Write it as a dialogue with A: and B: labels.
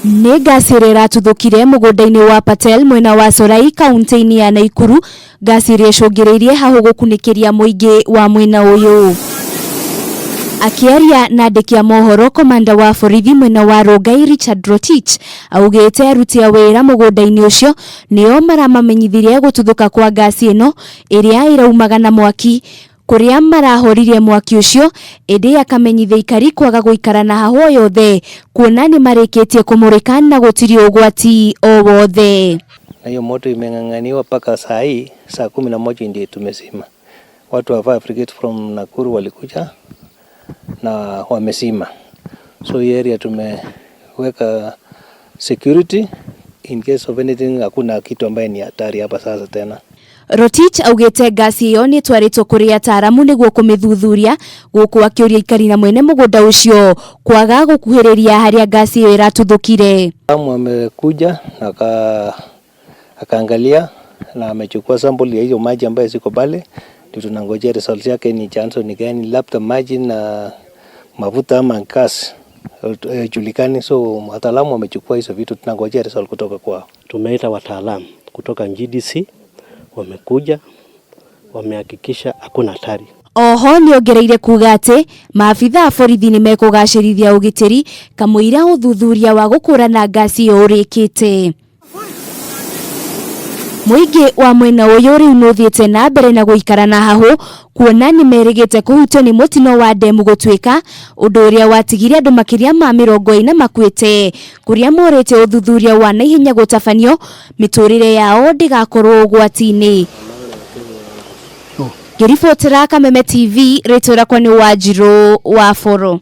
A: Nĩ ngasi ĩrĩa ĩratuthũkire mũgũnda-inĩ wa Patel mwena wa Sorai kaunti-inĩ ya Naikuru, ngasi ĩrĩa ĩcũngĩrĩirie hahũ gũkunĩkĩria mũingĩ wa mwena ũyũ. Akĩaria na andĩki a mohoro komanda wa borithi mwena wa Rongai Richard Rotich augĩte aruti a wĩra mũgũnda-inĩ ũcio nĩo maramamenyithirie gũtuthũka kwa ngasi ĩno ĩrĩa ĩraumaga na mwaki kũrĩa marahoririe mwaki ũcio ĩndĩ akamenyithia aikari kwaga gũikara na hahũ o yothe kuona nĩ marĩkĩtie kũmũrĩka na gũtirĩ ũgwati o wothe.
B: Na hiyo moto imeng'ang'aniwa mpaka saa hii saa 11 ndio tumezima. Watu wa fire brigade from Nakuru walikuja na wamezima. So hii area tumeweka security in case of anything, hakuna kitu ambaye ni hatari hapa sasa tena.
A: Rotich augĩte ngasi ĩyo nĩ ĩtwarĩtwo kũrĩ ataaramu nĩguo kũmĩthuthuria gũkũ akĩũria aikari na mwene mũgũnda ũcio kwaga gũkuhĩrĩria harĩa ngasi ĩyo ĩratuthũkire.
B: Wamekuja na akaangalia na amechukua sample ya hiyo maji ambayo ziko pale, ndio tunangojea results yake ni chanzo ni gani, labda maji na mafuta ama gas julikani. So wataalamu wamechukua hizo vitu, tunangojea result kutoka kwao.
C: Tumeita wataalamu kutoka GDC, wamekuja wamehakikisha hakuna hatari.
A: Oho nĩongereire kuga atĩ maabitha a borithi nĩ mekũgacĩrithia ũgitĩri kamũira ũthuthuria wa gũkũrana ngasi ĩyo ũrĩkĩte. Mũingĩ wa mwena ũyũ rĩu nĩũthiĩte na mbere na gũikara na hahũ kuona nĩ merĩgĩte kũhutio nĩ mũtino wa ndemu gũtuĩka ũndũ ũrĩa watigire andũ makĩria ma 40 makuĩte kũrĩa morĩtie ũthuthuria wa naihenya gũtabanio mĩtũrĩre yao ndĩgakorwo ũgwati-inĩ. Ngĩribotera Kameme TV rĩtwa rĩakwa nĩ Wanjirũ wa Boro.